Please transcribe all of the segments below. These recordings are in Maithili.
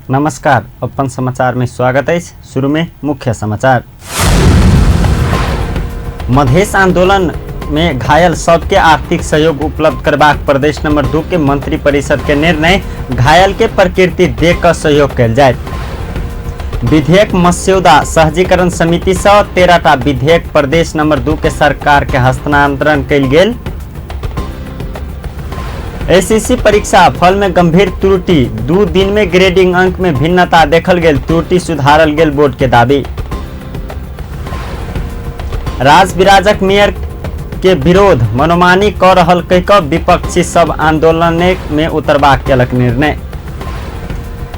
नमस्कार, अपन समाचार में स्वागत अछि। शुरू में मुख्य समाचार। मधेश आंदोलन में घायल सबके आर्थिक सहयोग उपलब्ध करबाक प्रदेश नंबर 2 के मंत्री परिषद के निर्णय, घायल के प्रकृति देख कऽ सहयोग कयल जायत। विधेयक मस्यौदा सहजीकरण समिति सँ 13 टा विधेयक प्रदेश नंबर 2 के सरकार के हस्तांतरण कयल गेल। एसएससी परीक्षा फल में गंभीर त्रुटि, 2 दिन में ग्रेडिंग अंक में भिन्नता देखल गेल, त्रुटि सुधारल गेल बोर्ड के दावी। राजविराजक मेयर के विरोध मनोमानी क रहल कहि कऽ विपक्षी सब आंदोलन में उतरबाक केलक निर्णय।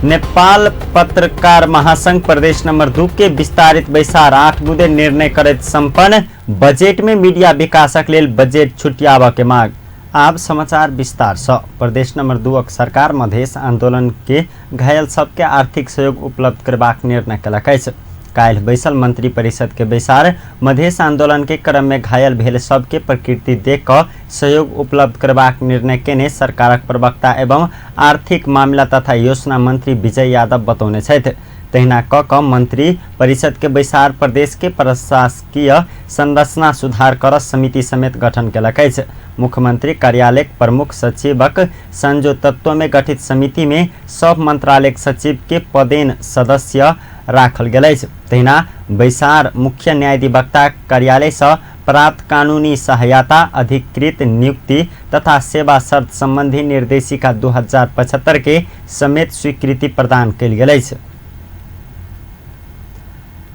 नेपाल पत्रकार महासंघ प्रदेश नंबर 2 के विस्तारित बैसार 8 बुंदे निर्णय करैत संपन्न, बजट में मीडिया विकासक लेल बजट छुटियाबऽ के मांग। आब समाचार विस्तार सँ। प्रदेश नंबर 2 सरकार मधेश आंदोलन के घायल सबके आर्थिक सहयोग उपलब्ध करबाक निर्णय केलक अछि। काल्हि बैसल मंत्री परिषद के बैसार मधेश आंदोलन के क्रम में घायल भेल सबके प्रकृति देख कऽ सहयोग उपलब्ध करबाक निर्णय केने सरकारक प्रवक्ता एवं आर्थिक मामिला तथा योजना मंत्री विजय यादव बतौने छथि। तहिना कऽ कऽ मंत्री परिषद के बैसार प्रदेश के प्रशासकीय संरचना सुधार कर समिति समेत गठन केलक अछि। मुख्यमंत्री कार्यालयक प्रमुख सचिवक संयोजकत्व में गठित समिति में सब मंत्रालयक सचिव के पदेन सदस्य राखल गेल अछि। तहिना बैसार मुख्य न्यायाधिवक्ता कार्यालय सँ प्राप्त कानूनी सहायता, अधिकृत नियुक्ति तथा सेवा शर्त संबंधी निर्देशिका 2075 के समेत स्वीकृति प्रदान कयल गेल अछि।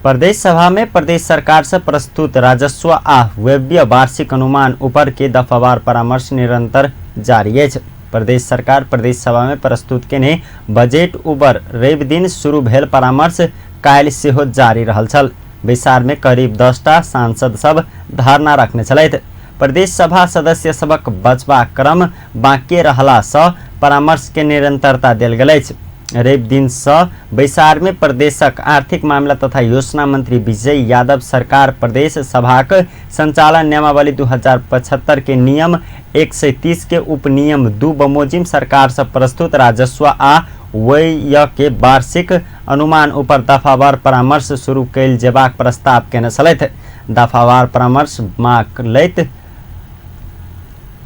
प्रदेश सभा में प्रदेश सरकार से प्रस्तुत राजस्व आ व्यय वार्षिक अनुमान ऊपर के दफावार परामर्श निरंतर जारी अछि। प्रदेश सरकार प्रदेश सभा में प्रस्तुत केने बजट ऊपर रवि दिन शुरू भेल परामर्श काल्हि सेहो जारी रहल छल। बैसार में करीब 10 टा सांसद सब धारणा रखने छलथि। प्रदेश सभा सदस्य सबक बचबाक क्रम बाँकी रहला सँ परामर्श के निरंतरता देल गेल अछि। रवि दिन सँ बैसार में प्रदेशक आर्थिक मामिला तथा योजना मंत्री विजय यादव सरकार प्रदेश सभाक संचालन नियमावली 2075 के नियम 130 के उपनियम 2 बमोजिम सरकार सँ प्रस्तुत राजस्व आ व्यय के वार्षिक अनुमान ऊपर दफावार परामर्श शुरू कयल जेबाक प्रस्ताव केने छलथि। दफावार परामर्श मांग लैत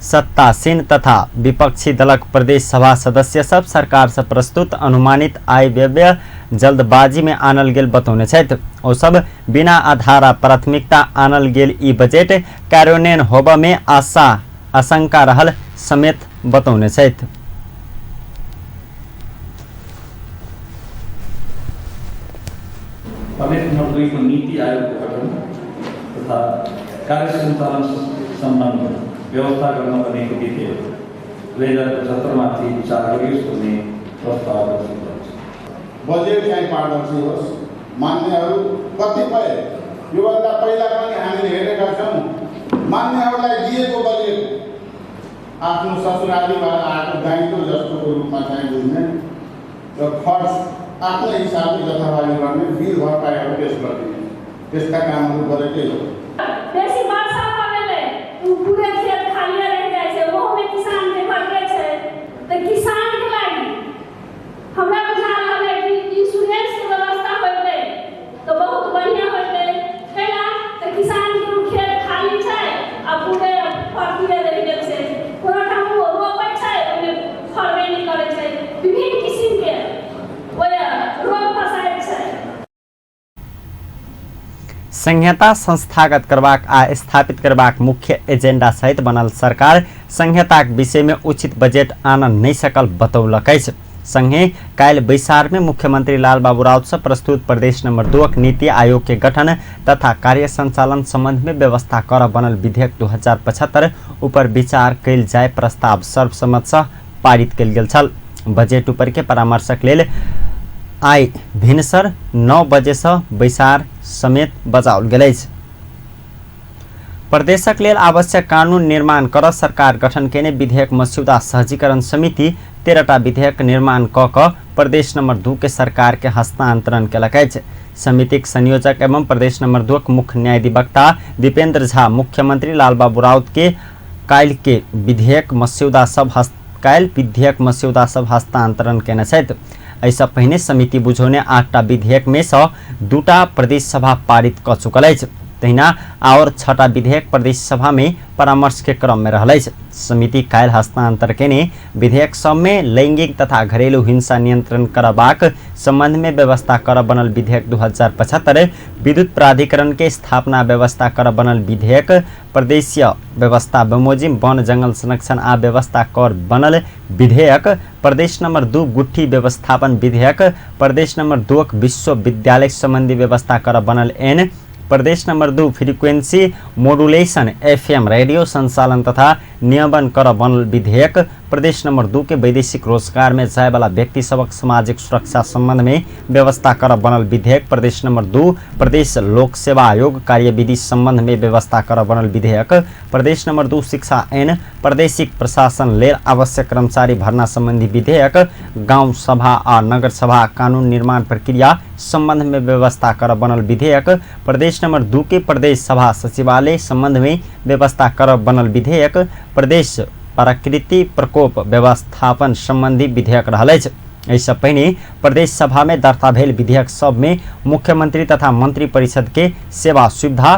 सत्तासीन तथा विपक्षी दलक प्रदेश सभा सदस्य सब सरकार से प्रस्तुत अनुमानित आय व्यय जल्दबाजी में आनल गेल बतौने छथि। ओ सब बिना आधार आ प्राथमिकता आनल गेल ई बजट कार्यान्वयन होबऽ में आशा आशंका रहल समेत बतौने छथि। प्रदेश नम्बर 2 को नीति आयोगको गठन तथा कार्य सञ्चालन सम्बन्ध व्यवस्था गर्न बनेको विधेयक 2075 माथि विचार गरियोस् भन्ने प्रस्ताव प्रस्तुत गर्छ। बजेट चाहिँ पारदर्शी होस्। मान्यहरू कतिपय योभन्दा पहिला पनि हामीले हेरेका छौँ, मान्यहरूलाई दिएको बजेट आफ्नो ससुरालीबाट आएको दाइजो जस्तोको रूपमा चाहिँ बुझ्ने र खर्च आफ्नो हिसाबले जथाभावी गर्ने, बिल भरपाईहरू पेस गरिदिने त्यस्ता कामहरू गरेकै हो। बेसी वर्षा भऽ गेलै तऽ पूरे खेत खालिए रहि जाइ छै, ओहोमे किसानके घटे छै। तऽ किसानके लागि हमरा बुझा रहल है कि इंश्योरेंसके व्यवस्था होइतै तऽ बहुत बढ़िआँ होइतै। कैला तऽ किसानके ओ खेत खाली छै आ पूरे परतिए रहि गेल छै, कोनो ठाम ओ रोपै छै ओहिमे फड़बे नहि करै छै, विभिन्न किसिमके ओहि रोग फसाइत छै। संहिता संस्थागत करबाक आ स्थापित करबाक मुख्य एजेंडा सहित बनल सरकार संहिताक विषय में उचित बजट आनऽ नहि सकल बतौलक अछि। संगे काल्हि बैसार में मुख्यमंत्री लालबाबू राउत से प्रस्तुत प्रदेश नंबर 2 नीति आयोग के गठन तथा कार्य संचालन संबंध में व्यवस्था कर बनल विधेयक 2075 ऊपर विचार कयल जाय प्रस्ताव सर्वसम्मत से पारित कयल गेल छल। बजट ऊपर के परामर्शक लेल आइ भिनसर 9 बजे से बैसार समेत बजाओल गेल अछि। प्रदेशक लेल आवश्यक कानून निर्माण कर सरकार गठन केने विधेयक मस्यौदा सहजीकरण समिति 13 टा विधेयक निर्माण क कऽ प्रदेश नंबर 2 के सरकार के हस्तांतरण केलक अछि। समितिक संयोजक एवं प्रदेश नंबर 2 के मुख्य न्यायाधिवक्ता दीपेंद्र झा मुख्यमंत्री लालबाबू राउत के काल्हि के विधेयक मस्यौदा सब काल्हि विधेयक मस्यौदा सब हस्तांतरण केने छथि। एहिसँ पहिने समिति बुझौने 8टा विधेयक में सँ 2टा प्रदेश सभा पारित क चुकल अछि। तहिना आओर 6टा विधेयक प्रदेश सभा में परामर्श के क्रम में रहल अछि। समिति काल्हि हस्तांतर केने विधेयक सब में लैंगिक तथा घरेलू हिंसा नियंत्रण करबाक संबंध में व्यवस्था कर बनल विधेयक 2075, विद्युत प्राधिकरण के स्थापना व्यवस्था कर बनल विधेयक, प्रदेशीय व्यवस्था बमोजिम वन जंगल संरक्षण आ व्यवस्था कर बनल विधेयक, प्रदेश नंबर 2 गुट्ठी व्यवस्थापन विधेयक, प्रदेश नंबर 2 विश्वविद्यालय संबंधी व्यवस्था कर बनल एन, प्रदेश number 2 frequency modulation FM radio संचालन तथा नियमन कर बनल विधेयक, प्रदेश नंबर 2 के वैदेशिक रोजगार में जायवाला व्यक्ति सबक सामाजिक सुरक्षा संबंध में व्यवस्था कर बनल विधेयक, प्रदेश नंबर 2 प्रदेश लोक सेवा आयोग कार्यविधि संबंध में व्यवस्था कर बनल विधेयक, प्रदेश नंबर 2 शिक्षा एन प्रादेशिक प्रशासन लेल आवश्यक कर्मचारी भर्ना संबंधी विधेयक, गाँव सभा आ नगर सभा कानून निर्माण प्रक्रिया संबंध में व्यवस्था कर बनल विधेयक, प्रदेश नंबर 2 के प्रदेश सभा सचिवालय संबंध में व्यवस्था कर बनल विधेयक, प्रदेश प्राकृतिक प्रकोप व्यवस्थापन संबंधी विधेयक रहल अछि। एहिसँ पहिने प्रदेश सभा में दर्ता भेल विधेयक सब में मुख्यमंत्री तथा मंत्री परिषद के सेवा सुविधा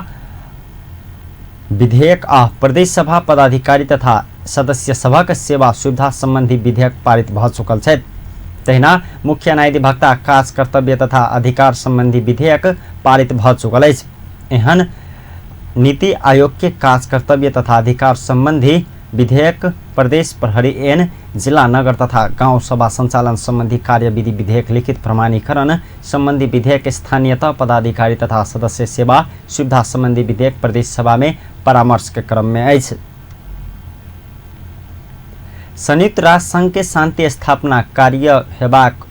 विधेयक आ प्रदेश सभा पदाधिकारी तथा सदस्य सभक सेवा सुविधा संबंधी विधेयक पारित भऽ चुकल छथि। तहिना मुख्य न्यायाधिवक्ता काज कर्तव्य तथा अधिकार संबंधी विधेयक पारित भऽ चुकल अछि। एहन नीति आयोग के काज कर्तव्य तथा अधिकार संबंधी विधेयक, प्रदेश प्रहरी एन जिला नगर तथा गाँव सभा संचालन संबंधी कार्यविधि विधेयक लिखित प्रमाणीकरण संबंधी विधेयक, स्थानीयता पदाधिकारी तथा सदस्य सेवा सुविधा संबंधी विधेयक प्रदेश सभा में परामर्श के क्रम में अछि। संयुक्त राष्ट्र संघ के शांति स्थापना कार्य हेबाक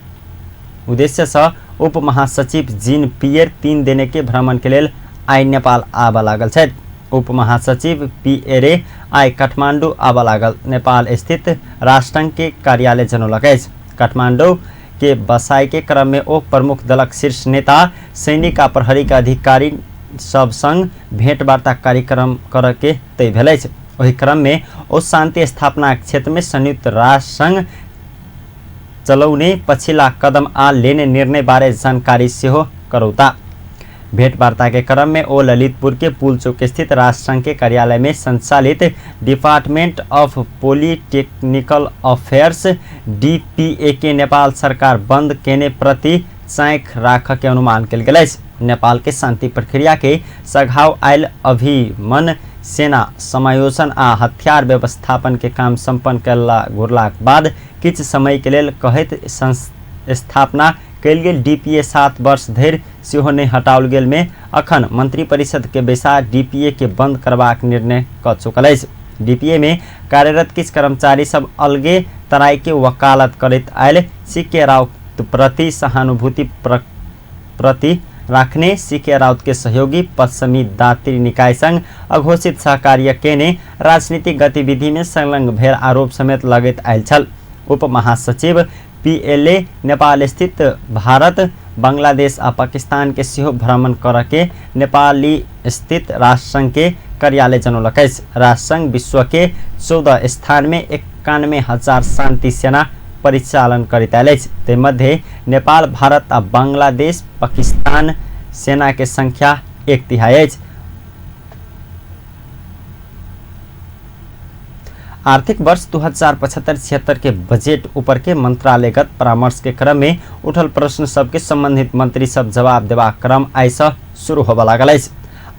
उद्देश्य से उप महासचिव जीन पियर 3 दिन के भ्रमण के लेल आइ नेपाल आबऽ लागल छथि। उप महासचिव पियरे आइ काठमांडू आबऽ लागल नेपाल स्थित राष्ट्रसंघ के कार्यालय जनौलक अछि। काठमांडू के बसाई के क्रम में ओ प्रमुख दलक शीर्ष नेता, सैनिक आ प्रहरी के अधिकारी सब संग भेंटवार्ता कार्यक्रम करऽ के तय भेल अछि। ओहि क्रम में ओ शांति स्थापना क्षेत्र में संयुक्त राष्ट्र संघ चलौने पछिला कदम आ लेने निर्णय बारे जानकारी सेहो करौता। भेंटवार्ता के क्रम में ओ ललितपुर के पुलचौक स्थित राष्ट्रसंघ के कार्यालय में संचालित department of political affairs DPA के नेपाल सरकार बंद केने प्रति चाँख राख के अनुमान कयल गेल अछि। नेपाल के शांति प्रक्रिया के सघाव आयल अभिमन सेना समायोजन आ हथियार व्यवस्थापन के काम सम्पन्न कयला घुरलाक बाद किछु समय के लेल कहैत स्थापना कयल गेल डीपीए 7 वर्ष धरि सेहो नहि हटाओल गेल में अखन मंत्रिपरिषद के बैसार डीपीए के बंद करबाक निर्णय क चुकल अछि। डीपीए में कार्यरत किछु कर्मचारी सब अलगे तराई के वकालत करैत आयल सीके राउत प्रति सहानुभूति प्रति राखने सीके राउत के सहयोगी पश्चिमी दात्री निकाय संग अघोषित सहकार्य केने राजनीतिक गतिविधि में संलग्न भेल आरोप समेत लगैत आयल छल। उप महासचिव पीएलए नेपाल स्थित भारत, बांग्लादेश आ पाकिस्तान के सेहो भ्रमण करऽ के नेपाली स्थित राष्ट्रसंघ के कार्यालय जनौलक अछि। राष्ट्रसंघ विश्व के 14 स्थान में 91,000 शांति सेना परिचालन करैत आयल अछि। ताहि मध्य नेपाल, भारत आ बांग्लादेश, पाकिस्तान सेना के संख्या 1/3 अछि। आर्थिक वर्ष 2075-76 के बजट ऊपर के मंत्रालयगत परामर्श के क्रम में उठल प्रश्न सबके संबंधित मंत्री सब जवाब देबाक क्रम आइ से शुरू होबऽ लागल अछि।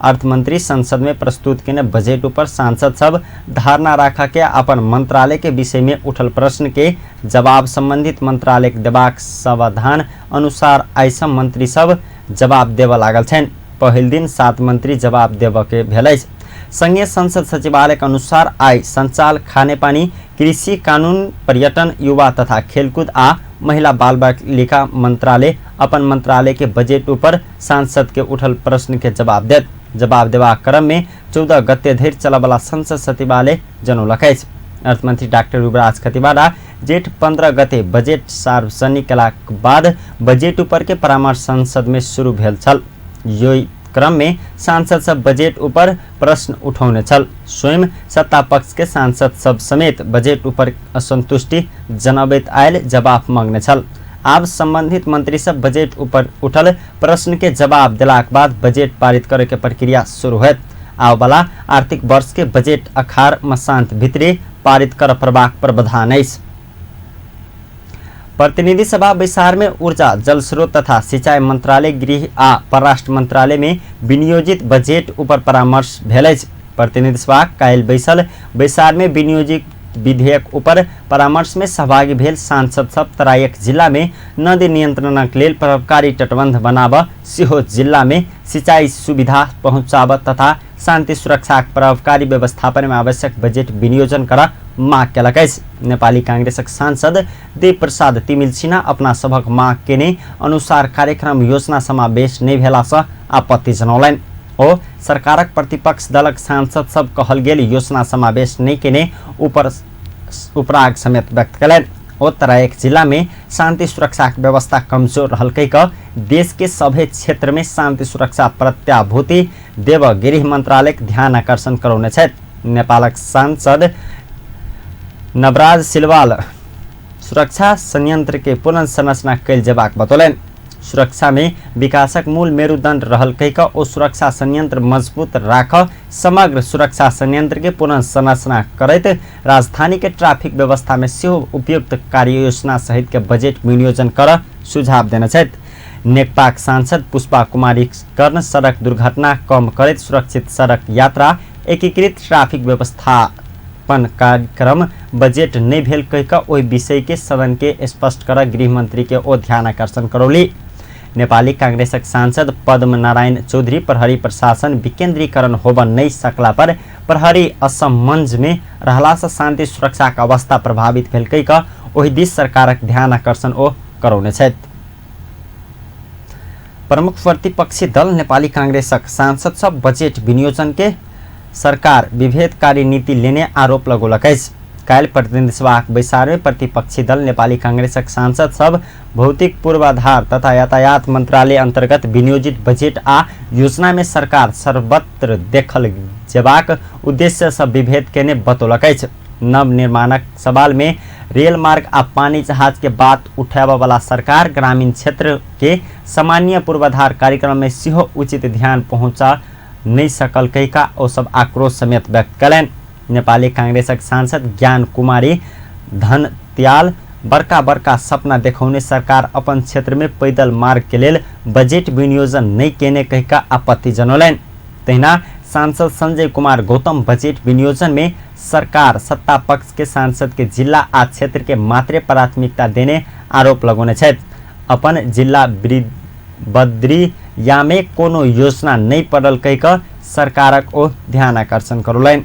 अर्थमंत्री संसद में प्रस्तुत केने बजट ऊपर सांसद सब धारणा राखऽ के अपन मंत्रालय के विषय में उठल प्रश्न के जवाब संबंधित मंत्रालय के देबाक समाधान अनुसार आइ से मंत्री सब जवाब देबऽ लागल छनि। पहिल दिन 7 मंत्री जवाब देबऽ के भेल अछि। संघीय संसद सचिवालय के अनुसार आइ संचार, खानेपानी, कृषि, कानून, पर्यटन, युवा तथा खेलकूद आ महिला बाल बालिका मंत्रालय अपन मंत्रालय के बजट ऊपर सांसद के उठल प्रश्न के जवाब देत। जवाब देबाक क्रम में 14 गते धरि चलऽवला संसद सचिवालय जनौलक अछि। अर्थमंत्री डाक्टर युवराज खतिवड़ा जेठ 15 गते बजट सार्वजनिक कयलाक बाद बजट ऊपर के परामर्श संसद में शुरू भेल छल। यो क्रम में सांसद सब बजट ऊपर प्रश्न उठौने छल। स्वयं सत्ता पक्ष के सांसद सब समेत बजट ऊपर असंतुष्टि जनबैत आयल जवाब मांगने छल। आब संबंधित मंत्री सब बजट ऊपर उठल प्रश्न के जवाब देलाक बाद बजट पारित करे के प्रक्रिया शुरू होयत। आबवाला आर्थिक वर्ष के बजट अखार मसांत भितरे पारित कर पड़बाक प्रावधान अछि। प्रतिनिधि सभा बैसार में ऊर्जा, जल स्रोत तथा सिंचाई मंत्रालय, गृह आ परराष्ट्र मंत्रालय में विनियोजित बजट ऊपर परामर्श भेल अछि। प्रतिनिधि सभा काल्हि बैसल बैसार में विनियोजित विधेयक ऊपर परामर्श में सहभागी भेल सांसद सब तराईक जिला में नदी नियंत्रणक लेल प्रभावकारी तटबंध बनाब, सेहो जिला में सिंचाई सुविधा पहुंचाब तथा शांति सुरक्षाक प्रभावकारी व्यवस्थापन में आवश्यक बजट विनियोजन कर माग केलक अछि। नेपाली कांग्रेसक सांसद देव प्रसाद तिमिल सिन्हा अपना सभक माग केने अनुसार कार्यक्रम योजना समावेश नहि भेलासँ आपत्ति जनौलनि। ओ सरकारक प्रतिपक्ष दलक सांसद सब कहल गेल योजना समावेश नहि केने ऊपर उपराग समेत व्यक्त कयलनि। ओ तराईक जिला में शांति सुरक्षाक व्यवस्था कमजोर रहल कहि कऽ देश के सभे क्षेत्र में शांति सुरक्षा प्रत्याभूति देव गृह मंत्रालयक ध्यान आकर्षण करौने छथि। नेपालक सांसद नवराज सिलवाल सुरक्षा संयंत्र के पुनर्संरचना कयल जेबाक बतौलनि। सुरक्षा में विकासक मूल मेरुदंड रहल कहि कऽ ओ सुरक्षा संयंत्र मजबूत राख समग्र सुरक्षा संयंत्र के पुनर्संरचना करैत राजधानी के ट्रैफिक व्यवस्था में सेहो उपयुक्त कार्ययोजना सहित के बजट विनियोजन कर सुझाव देने छथि। नेकपाक सांसद पुष्पा कुमारी कर्ण सड़क दुर्घटना कम करैत सुरक्षित सड़क यात्रा, एकीकृत ट्रैफिक व्यवस्थापन कार्यक्रम बजट नहि भेल कहि कऽ ओहि विषय के सदन के स्पष्ट कर गृह मंत्री के ओ ध्यान आकर्षण करौली। नेपाली कांग्रेसक सांसद पद्म नारायण चौधरी प्रहरी प्रशासन विकेंद्रीकरण होब नहि सकला पर प्रहरी असमंज में रहलासँ शांति सुरक्षाक अवस्था प्रभावित भेल कहि कऽ ओहि दिस सरकारक ध्यान आकर्षण ओ करौने छथि। प्रमुख प्रतिपक्षी दल नेपाली कांग्रेसक सांसद सब बजट विनियोजन के सरकार विभेदकारी नीति लेने आरोप लगौलक अछि। काल्हि प्रतिनिधि सभाक बैसार में प्रतिपक्षी दल नेपाली कांग्रेसक सांसद सब भौतिक पूर्वाधार तथा यातायात मंत्रालय अंतर्गत विनियोजित बजट आ योजना में सरकार सर्वत्र देखल जेबाक उद्देश्य से विभेद केने बतौलक अछि। नव निर्माणक सवाल में रेल मार्ग आ पानी जहाज के बात उठाबऽ वाला सरकार ग्रामीण क्षेत्र के सामान्य पूर्वाधार कार्यक्रम में सेहो उचित ध्यान पहुंचा नहि सकल कहि कऽ ओ सब आक्रोश समेत व्यक्त कयलनि। नेपाली कांग्रेसक सांसद ज्ञान कुमारी धनत्याल बड़का बड़का सपना देखौने सरकार अपन क्षेत्र में पैदल मार्ग के लेल बजट विनियोजन नहि केने कहि कऽ आपत्ति जनौलनि। तहिना सांसद संजय कुमार गौतम बजट विनियोजन में सरकार सत्ता पक्ष के सांसद के जिला आ क्षेत्र के मात्रे प्राथमिकता देने आरोप लगौने छथि। अपन जिला बद्रीया में कोनो योजना नहि पड़ल कहि कऽ सरकारक ओ ध्यान आकर्षण करौलनि।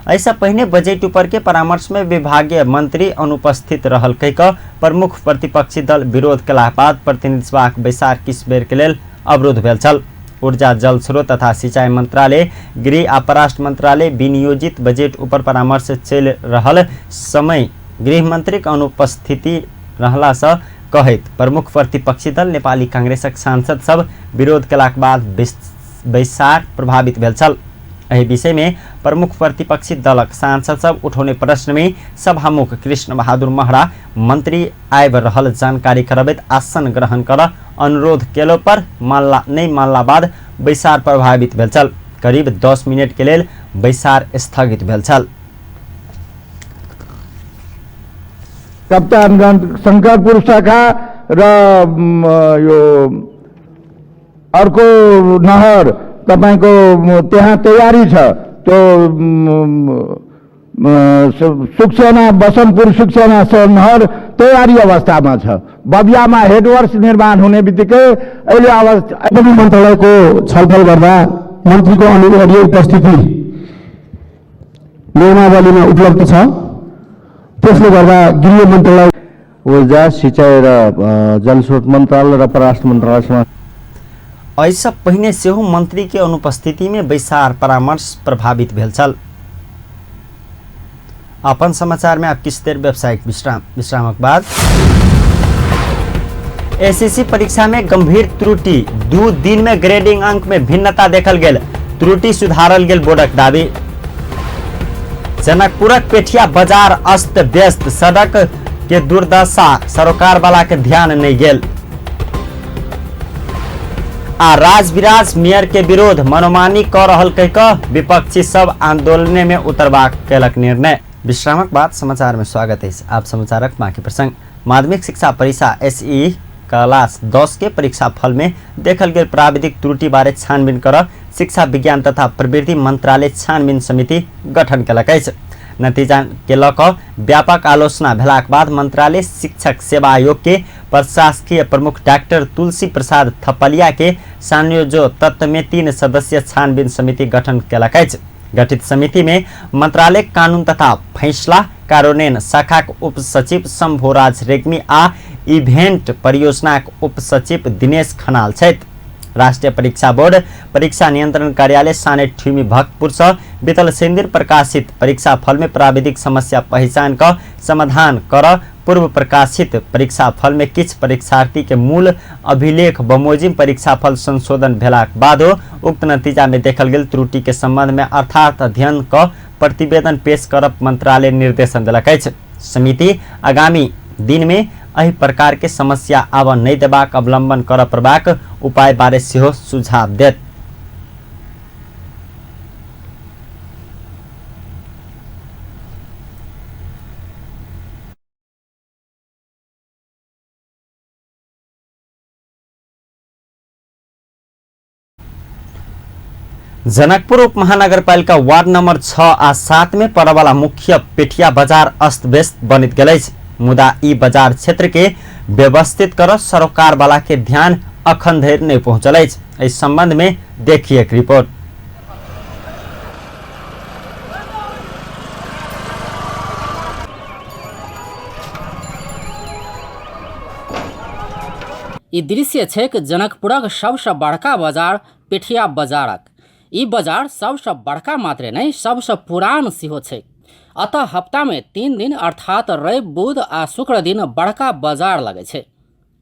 एहिसँ पहिने बजट ऊपर के परामर्श में विभागीय मंत्री अनुपस्थित रहल कहि कऽ प्रमुख प्रतिपक्षी दल विरोध कयलाक बाद प्रतिनिधि सभाक बैसार किछु बेर के लेल अवरुद्ध भेल छल। ऊर्जा, जल स्रोत तथा सिंचाई मंत्रालय, गृह आ परराष्ट्र मंत्रालय विनियोजित बजट ऊपर परामर्श चलि रहल समय गृह मंत्रीक अनुपस्थिति रहलासँ कहैत प्रमुख प्रतिपक्षी दल नेपाली कांग्रेसक सांसद सब विरोध कयलाक बाद बैसार प्रभावित भेल छल। एहि विषय में प्रमुख प्रतिपक्षी दलक सांसद सब उठौने प्रश्न में सभामुख कृष्ण बहादुर महरा मंत्री आबि रहल जानकारी करबैत आसन ग्रहण कर अनुरोध केलो पर मानला नहि मानला बाद बैसार प्रभावित भेल छल। करीब 10 मिनट के लेल बैसार स्थगित भेल छल। कप्तानगञ्ज शङ्करपुर शाखा र यो अर्को नहर तपाईको त्यहाँ तयारी छ, त्यो सुकसेना बसन्तपुर सुकसेना नहर तयारी अवस्थामा छ। बबियामा हेडवर्क्स निर्माण हुने बित्तिकै अहिले अवस्था पनि मन्त्रालयको छलफल गर्दा मन्त्रीको अनिवार्य उपस्थिति नियमावलीमा उपलब्ध छ, त्यसले गर्दा गृह मन्त्रालय, ऊर्जा, सिंचाई र जलस्रोत मन्त्रालय र परराष्ट्र मन्त्रालयसँग एहिसँ पहिने सेहो मंत्री के अनुपस्थिति में बैसार परामर्श प्रभावित भेल छल। अपन समाचार में आप किछु देर व्यावसायिक विश्राम, विश्रामक बाद एसएससी परीक्षा में गंभीर त्रुटि, 2 दिन में ग्रेडिंग अंक में भिन्नता देखल गेल, त्रुटि सुधारल गेल बोर्डक दावी। जनकपुरक पेठिया बाजार अस्त व्यस्त, सड़क के दुर्दशा सरोकार वाला के ध्यान नहीं गेल। आ राजविराज मेयर के विरोध मनोमानी क रहल कह कऽ विपक्षी सब आंदोलने में उतरबाक केलक निर्णय। विश्रामक बाद समाचार में स्वागत अछि। आप समाचारक बाकी प्रसंग। माध्यमिक शिक्षा परीक्षा एसई क्लास 10 के परीक्षा फल में देखल गेल प्राविधिक त्रुटि बारे छानबीन कर शिक्षा विज्ञान तथा प्रवृत्ति मंत्रालय छानबीन समिति गठन केलक अछि। नतीजा के लऽ कऽ व्यापक आलोचना भेलाक बाद मंत्रालय शिक्षक सेवा आयोग के प्रशासकीय प्रमुख डॉक्टर तुलसी प्रसाद थपलिया के संयोजकत्व में 3 सदस्यीय छानबीन समिति गठन केलक अछि। गठित समिति में मंत्रालय कानून तथा फैसला कार्यान्वयन शाखाक उप सचिव शंभुराज रेग्मी आ इवेंट परियोजनाक उप सचिव दिनेश खनाल छथि। राष्ट्रीय परीक्षा बोर्ड परीक्षा नियंत्रण कार्यालय साने ठिमी भक्तपुर से बीतल शनिदिन प्रकाशित परीक्षा फल में प्राविधिक समस्या पहचान क समाधान कर पूर्व प्रकाशित परीक्षा फल में किछु परीक्षार्थी के मूल अभिलेख बमोजिम परीक्षा फल संशोधन भेलाक बादो उक्त नतीजा में देखल गेल त्रुटि के संबंध में अर्थात अध्ययन क प्रतिवेदन पेश करब मंत्रालय निर्देशन देलक अछि। समिति आगामी दिन में एहि प्रकार के समस्या आब नहि देबाक अवलंबन करऽ पड़बाक उपाय बारे सेहो सुझाव देत। जनकपुर उप महानगरपालिका वार्ड नंबर 6 आ 7 में पड़यवाला मुख्य पेठिया बाजार अस्त व्यस्त बनित गेल अछि। मुदा ई बाजार क्षेत्र के व्यवस्थित कर सरोकार वाला के ध्यान अखन धरि नहीं पहुंचल अछि। एहि संबंध में देखिए एक रिपोर्ट। ई दृश्य छैक जनकपुरक सबसँ बड़का बाजार पेठिया बाजारक। ई बाजार सबसँ बड़का मात्रे नहि सबसँ पुरान सेहो छैक। अतः हफ्तामे 3 दिन अर्थात रवि, बुध आ शुक्र दिन बड़का बाजार लगै छै।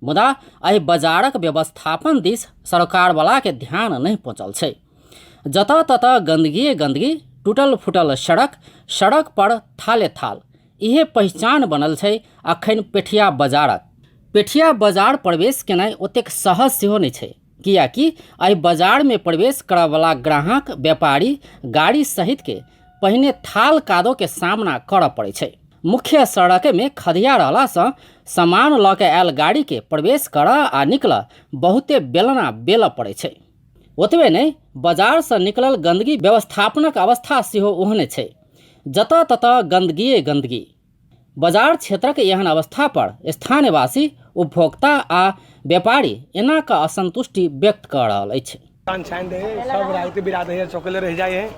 मुदा एहि बाजारक व्यवस्थापन दिस सरकारवलाके ध्यान नहि पहुँचल छै। जतऽ ततऽ गन्दगिए गन्दगी, टूटल फूटल सड़क, सड़क पर थाले थाल, इहे पहिचान बनल छै अखन पेठिया बाजारक। पेठिया बाजार प्रवेश केनाइ ओतेक सहज सेहो नहि छै, किएकि एहि बाजारमे प्रवेश करऽवला ग्राहक, व्यापारी, गाड़ी सहितके पहिने थाल कादोके सामना करऽ पड़ै छै। मुख्य सड़कमे खधिया रहलासँ सामान लऽ के आयल गाड़ीके प्रवेश करऽ आ निकलऽ बहुते बेलना बेलऽ पड़ै छै। ओतबे नहि, बाजारसँ निकलल गन्दगी व्यवस्थापनक अवस्था सेहो ओहने छै। जतऽ ततऽ गन्दगिए गन्दगी। बाजार क्षेत्रक एहन अवस्था पर स्थानीयवासी, उपभोक्ता आ व्यापारी एना कऽ असंतुष्टि व्यक्त कऽ रहल अछि। पान छानि दै है, सब राति बिराति है, चौकले रहि जाइ है।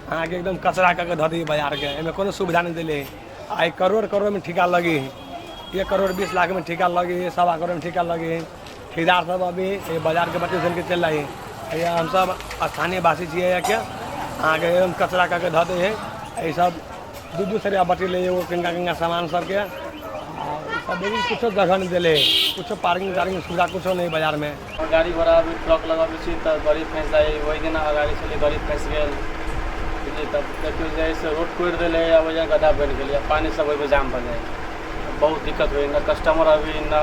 अहाँके एकदम कचरा कऽ के धऽ दै बाजारके, एहिमे कोनो सुविधा नहि देले है। आइ करोड़ करोड़मे ठिका लगे है, 1 करोड़ 20 लाखमे ठिका लगे है, 1.25 करोड़मे ठिका लगे है। ठेकेदार सब अभी एहि बाजारके बच्चे सुनिके चलि जाइ है। हमसब स्थानीयवासी छियै यहाँके, अहाँके एकदम कचरा कऽ के धऽ दै है। एहि सब 2-2 सौ रुपया बटेलै एगो किनका किनका सामान सबके। सब कुछो जगह नहि देले, कुछो पार्किंग तार्किंग सुविधा कुछो नहि बाजारमे। गाड़ी घोड़ा अभी ट्रक लगाबै छी तऽ गाड़ी फँसि जाइ, ओहि दिना गाड़ी छलै गाड़ी फँसि गेल बुझलियै। तब देखियौ जे से रोड कोड़ि देलै आ ओहि जगह गड्ढा बनि गेलै, पानि सब ओहिमे जाम भऽ जाइ, बहुत दिक्कत होइ। न कस्टमर अभी, न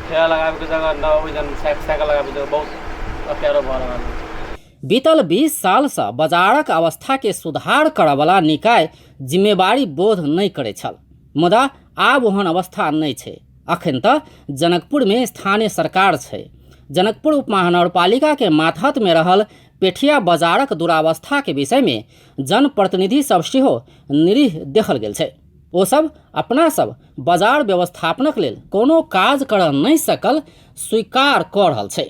ठेला लगाबैके जगह, न ओहि जन साइकिल लगाबैके जगह, बहुत अप्ठ्यारो भऽ रहल अछि। बीतल 20 सालसँ बाजारक अवस्थाके सुधार करऽवला निकाय जिम्मेवारी बोध नहि करैत छल, मुदा आब ओहन अवस्था नहि छै। अखन तऽ जनकपुरमे स्थानीय सरकार छै। जनकपुर उपमहानगरपालिकाके मातहतमे रहल पेठिया बाजारक दुरावस्थाके विषयमे जनप्रतिनिधि सब सेहो निरीह देखल गेल छै। ओ सब अपना सब बाजार व्यवस्थापनक लेल कोनो काज करऽ नहि सकल स्वीकार कऽ रहल छै।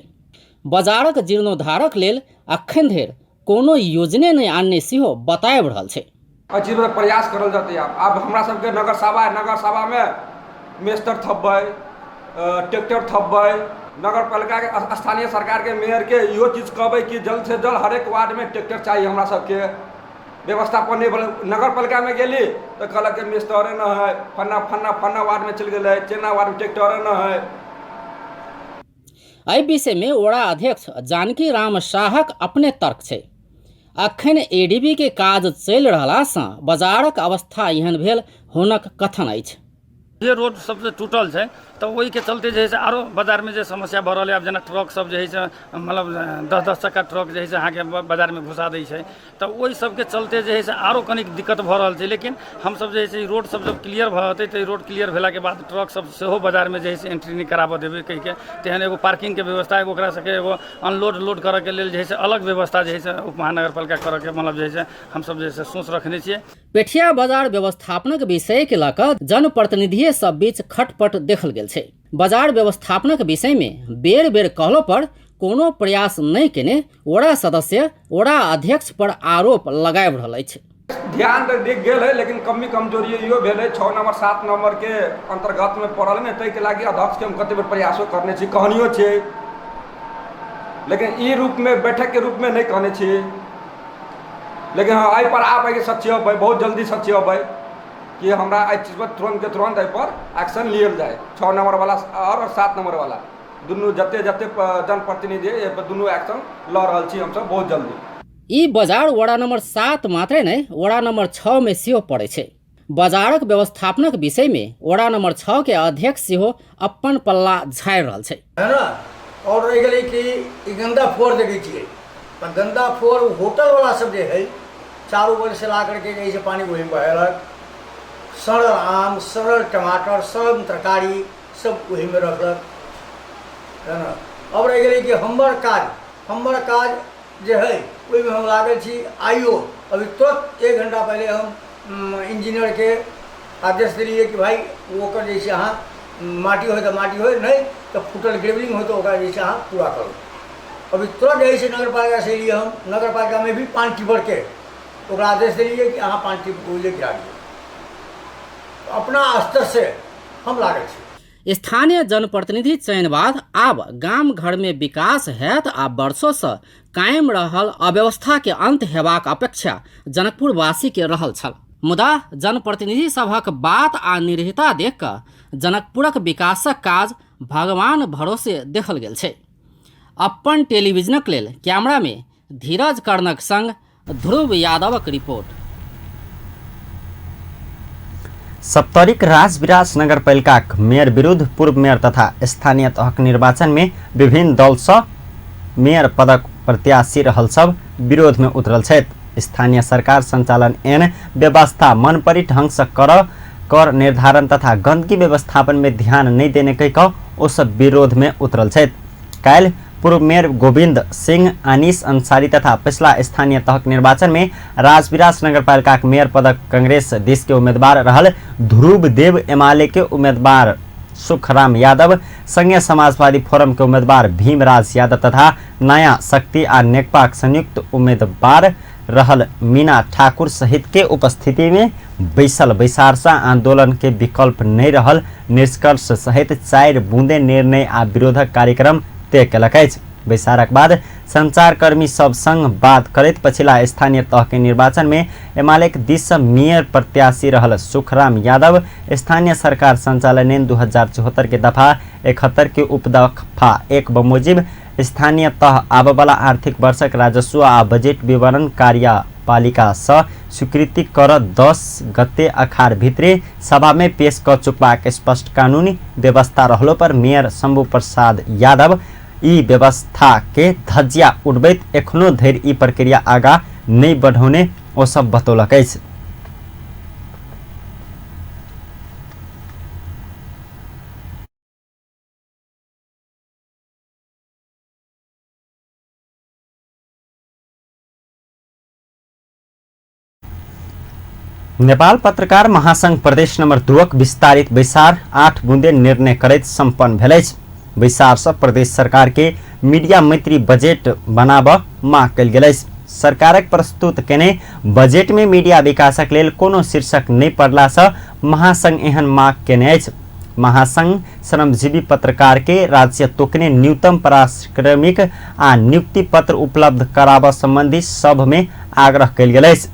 बाजारक जीर्णोद्धारक लेल अखन धरि कोनो योजने नहि आनने सेहो बताबि रहल छै। एहि चीजपर प्रयास करल जेतै। आब हमरा सबके नगरसभा, नगरसभामे मेस्तर थपबै, ट्रैक्टर थपबै। नगरपालिकाके स्थानीय सरकारके मेयरके इहो चीज कहबै कि जल्दसँ जल्द हरेक वार्डमे ट्रैक्टर चाही हमरा सबके। व्यवस्थापन नहि भेलै। नगरपालिकामे गेली तऽ कहलक कि मेस्तरे नहि हइ, फन्ना फन्ना फन्ना वार्डमे चलि गेलै, चेना वार्डमे ट्रैक्टरे नहि हइ। एहि विषयमे वडा अध्यक्ष जानकी राम शाहक अपने तर्क छै। अखन एडीबी के काज चलि रहलासँ बाजारक अवस्था एहन भेल हुनक कथन अछि। जे रोड सबसँ टूटल छै तऽ ओहिके चलते जे है से आरो बाजारमे जे समस्या भऽ रहल यऽ। आब जेना ट्रक सब जे है से मतलब 10-10 चक्का ट्रक जे है से अहाँके बाजारमे घुसा दै छै, तऽ ओहि सबके चलते जे है से आरो कनिक दिक्कत भऽ रहल छै। लेकिन हमसब जे है से ई रोड सब जब क्लियर भऽ जेतै, तऽ ई रोड क्लियर भेलाके बाद ट्रक सब सेहो बाजारमे जे है से एंट्री नहि कराबऽ देबै कहिके, तेहन एगो पार्किंगके व्यवस्था, एगो ओकरा सबके एगो अनलोड लोड करऽके लेल जे है से अलग व्यवस्था जे है से उप महानगरपालिका करऽके मतलब जे है से हमसब जे है से सोच रखने छियै। पेठिया बाजार व्यवस्थापनक विषय के लऽ कऽ जनप्रतिनिधिये सब बीच खटपट देखल गेल छै। बाजार व्यवस्थापनक विषय मे बेर बेर कहलो पर कोनो प्रयास नहि केने वडा सदस्य वडा अध्यक्ष पर आरोप लगाबि रहल अछि। ध्यान तऽ देख गेल है, लेकिन कमी कमजोरी इहो भेल है। 6 नंबर 7 नंबर के अंतर्गत में पड़ल ने, ताहिके लागि अध्यक्ष के हम कते बेर प्रयासो करने छी, कहनियो छियै, लेकिन ई रूप में बैठक के रूप में नहीं कहने छी। लेकिन हाँ, एहि पर आब एहिके सचिव बहुत जल्दी सचिव कि हमरा एहि चीज पर तुरंत के तुरंत एहि पर एक्शन लियल जाए। 6 नंबर वाला और 7 नंबर वाला दुनू जते जते जनप्रतिनिधि है, एहि पर दुनू एक्शन लऽ रहल छी हमसब बहुत जल्दी। ई बाजार वडा नंबर 7 मात्रे नहि, वडा नंबर 6 में सेहो पड़ै छै। बाजारक व्यवस्थापनक विषय में वडा नंबर 6 के अध्यक्ष सेहो अपन पल्ला झाड़ि रहल छै। है ना। और रहि गेलै कि ई गन्दा फोर देखै छियै, तऽ गन्दा फोर होटलवला सब जे है चारू बगलसँ ला करके जे है से पानि ओहिमे बहेलक, सड़ल आम, सड़ल टमाटर, सड़ल तरकारी सब ओहिमे रखलक, है ना। अब रहि गेलै कि हमर काज जे है ओहिमे हम लागल छी। आइयो अभी तुरंत 1 घंटा पहले हम इंजीनियरके आदेश देलियै कि भाइ ओकर जे छै अहाँ माटी होइ तऽ माटी होइ, नहि तऽ फूटल ग्रेवलिंग होइ तऽ ओकरा जे छै अहाँ पूरा करू। अभी तुरंत जे है से नगरपालिकासँ एलियै हम, नगरपालिकामे भी 5 टिपरके ओकरा आदेश देलियै कि अहाँ 5 टिप ओहि गिरा दियौ। अपना स्तरसँ हम लागल छी। स्थानीय जनप्रतिनिधि चयन बाद आब गाम घर में विकास हैत आ वर्षों से कायम रहल अव्यवस्था के अंत हेबाक अपेक्षा जनकपुरवासी के रहल छल। मुदा जनप्रतिनिधि सभक बात आ निरीहता देख कऽ जनकपुरक विकासक काज भगवान भरोसे देखल गेल छै। अपन टेलीविजनक लेल कैमरा में धीरज कर्णक संग ध्रुव यादवक रिपोर्ट। सप्तरीक राजविराज नगरपालिकाक मेयर विरुद्ध पूर्व मेयर तथा स्थानीय तहक निर्वाचन में विभिन्न दल सँ मेयर पदक प्रत्याशी रहल सब विरोध में उतरल छथि। स्थानीय सरकार संचालन एन व्यवस्था मनपरी ढंग से कर निर्धारण तथा गंदगी व्यवस्थापन में ध्यान नहीं देने कहि कऽ ओ सब विरोध में उतरल छथि। काल्हि पूर्व मेयर गोविंद सिंह, अनीस अंसारी तथा पिछला स्थानीय तहक निर्वाचन में राजविराज नगरपालिकाक मेयर पदक कांग्रेस दिस के उम्मीदवार रहल ध्रुव देव, एमाले के उम्मीदवार सुखराम यादव, संघीय समाजवादी फोरम के उम्मीदवार भीमराज यादव तथा नया शक्ति आ नेकपाक संयुक्त उम्मीदवार रहल मीना ठाकुर सहित के उपस्थिति में बैसल बैसार से आंदोलन के विकल्प नहीं रहल निष्कर्ष सहित 4 बूंदे निर्णय आ विरोधक कार्यक्रम तय केलक अछि। बैसारक बाद संचारकर्मी सब संग बात करैत पछिला स्थानीय तह के निर्वाचन में एमालेक दिस से मेयर प्रत्याशी रहल सुखराम यादव स्थानीय सरकार संचालन 2074 के दफा 71 के उपदफा 1 बमोजिब स्थानीय तह आबऽवला आर्थिक वर्षक राजस्व आ बजेट विवरण कार्यपालिका सँ स्वीकृति कर 10 गते अखार भित्रे सभा में पेश क चुकबाक स्पष्ट कानूनी व्यवस्था रहलो पर मेयर शंभू प्रसाद यादव ई व्यवस्था के धज्जिया उड़बैत एखनो धरि ई प्रक्रिया आगा नहि बढ़ौने ओ सब बतौलक अछि। नेपाल पत्रकार महासंघ प्रदेश नंबर 2 विस्तारित बैसार 8 बुंदे निर्णय करैत संपन्न भेल अछि। बैसार से प्रदेश सरकार के मीडिया मैत्री बजट बनाबऽ मांग कयल गेल अछि। सरकारक प्रस्तुत केने बजट में मीडिया विकासक लेल कोनो शीर्षक नहि पड़ला से महासंघ एहन मांग केने अछि। महासंघ श्रमजीवी पत्रकार के राज्य तोकने न्यूनतम पारिश्रमिक आ नियुक्ति पत्र उपलब्ध कराबऽ संबंधी सभ में आग्रह कयल गेल अछि।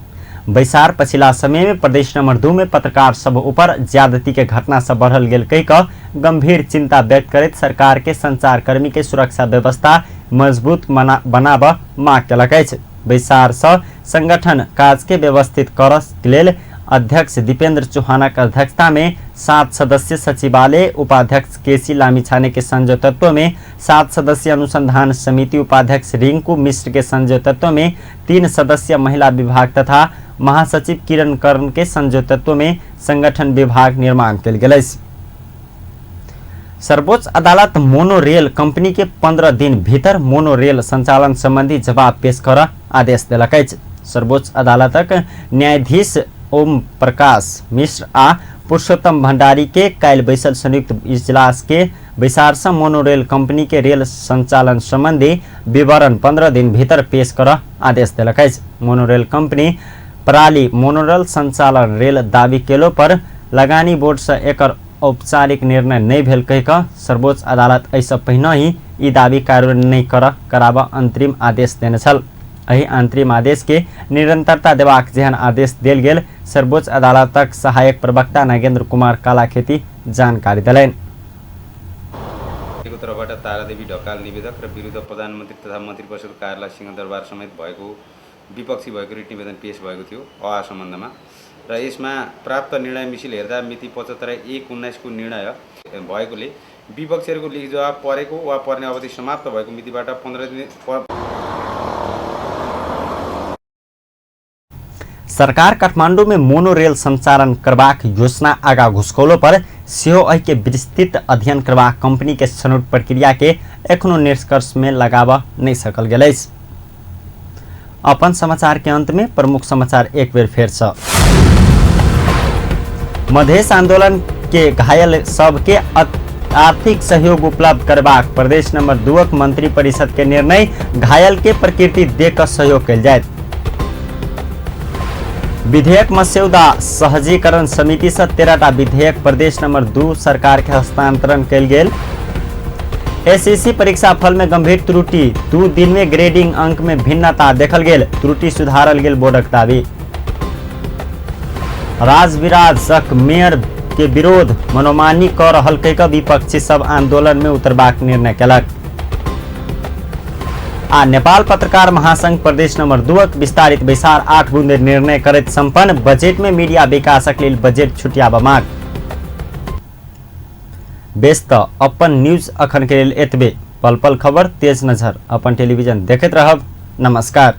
बैसार पछिला समय में प्रदेश नंबर 2 में पत्रकार सब ऊपर ज्यादती के घटना सब बढ़ल गेल कहि कऽ गंभीर चिंता व्यक्त करैत सरकार के संचारकर्मी के सुरक्षा व्यवस्था मजबूत बनाबऽ मांग केलक अछि। बैसार सँ संगठन काज के व्यवस्थित करऽ लेल अध्यक्ष दीपेंद्र चौहानक अध्यक्षता में 7 सदस्य सचिवालय, उपाध्यक्ष केसी लामिछाने के संयोजकत्व में 7 सदस्य अनुसंधान समिति, उपाध्यक्ष रिंकू मिश्र के संयोजकत्व में 3 सदस्य महिला विभाग तथा महासचिव किरण कर्ण के संयोजकत्व में संगठन विभाग निर्माण कयल गेल अछि। सर्वोच्च अदालत मोनोरेल कंपनी के 15 दिन भीतर मोनोरेल संचालन संबंधी जवाब पेश कर आदेश देलक अछि। सर्वोच्च अदालतक न्यायाधीश ओम प्रकाश मिश्र आ पुरुषोत्तम भंडारी के काल्हि बैसल संयुक्त इजलास के बैसार से मोनोरेल कंपनी के रेल संचालन संबंधी विवरण 15 दिन भीतर पेश कर आदेश देलक अछि। मोनोरेल कंपनी पराली मोनोरेल संचालन रेल दावी केलो पर लगानी बोर्ड से एकर औपचारिक निर्णय नहीं भेल कहि कऽ सर्वोच्च अदालत एहिसँ पहिने ही ई दावी कार्यान्वयन नहीं कराबऽ अंतरिम आदेश देने छल। एहि अंतरिम आदेश के निरंतरता देबाक जेहन आदेश देल गेल सर्वोच्च अदालतक सहायक प्रवक्ता नागेंद्र कुमार कालाखेती जानकारी देलनि। तर्फबाट तारादेवी ढकाल निवेदक र विरुद्ध प्रधानमन्त्री तथा मन्त्री परिषद कार्यालय सिंहदरबार समेत भएको विपक्षी भएको रिट निवेदन पेश भएको थियो अ सम्बन्धमा र यसमा प्राप्त निर्णय मिसिल हेर्दा मिति 75/1/19 को निर्णय भएकोले विपक्षीहरूको लेख जवाब परेको वा पर्ने अवधि समाप्त भएको मितिबाट 15 दिन सरकार काठमाडौँ में मोनोरेल संचालन करबाक योजना आगा घुसकौलो पर सेहो एहि के विस्तृत अध्ययन करबाक कंपनी के छनौट प्रक्रिया के एखनो निष्कर्ष में लगाबऽ नहीं सकल गेल अछि। अपन समाचार के अंत में प्रमुख समाचार एक बेर फेर से। मधेश आंदोलन के घायल सबके आर्थिक सहयोग उपलब्ध करबाक प्रदेश नंबर 2 मंत्री परिषद के निर्णय, घायल के प्रकृति देकर सहयोग कयल जायत। विधेयक मस्यौदा सहजीकरण समिति से 13टा विधेयक प्रदेश नंबर 2 सरकार के हस्तांतरण कयल गेल। एसएससी परीक्षा फल में गंभीर त्रुटि, 2 दिन में ग्रेडिंग अंक में भिन्नता देखल गेल, त्रुटि सुधारल गेल बोर्डक दावी। राजविराजक मेयर के विरोध मनोमानी क रहल कहि विपक्षी सब आंदोलन में उतरबाक निर्णय केलक। आ नेपाल पत्रकार महासंघ प्रदेश नंबर 2 विस्तारित बैसार 8 बुंदे निर्णय करैत संपन्न, बजट में मीडिया विकासक लेल बजट छुटियाबऽ मांग। बेस त अपन न्यूज अखन के लेल एतबे। पल पल खबर तेज नजर अपन टेलीविजन देखैत रहब। नमस्कार।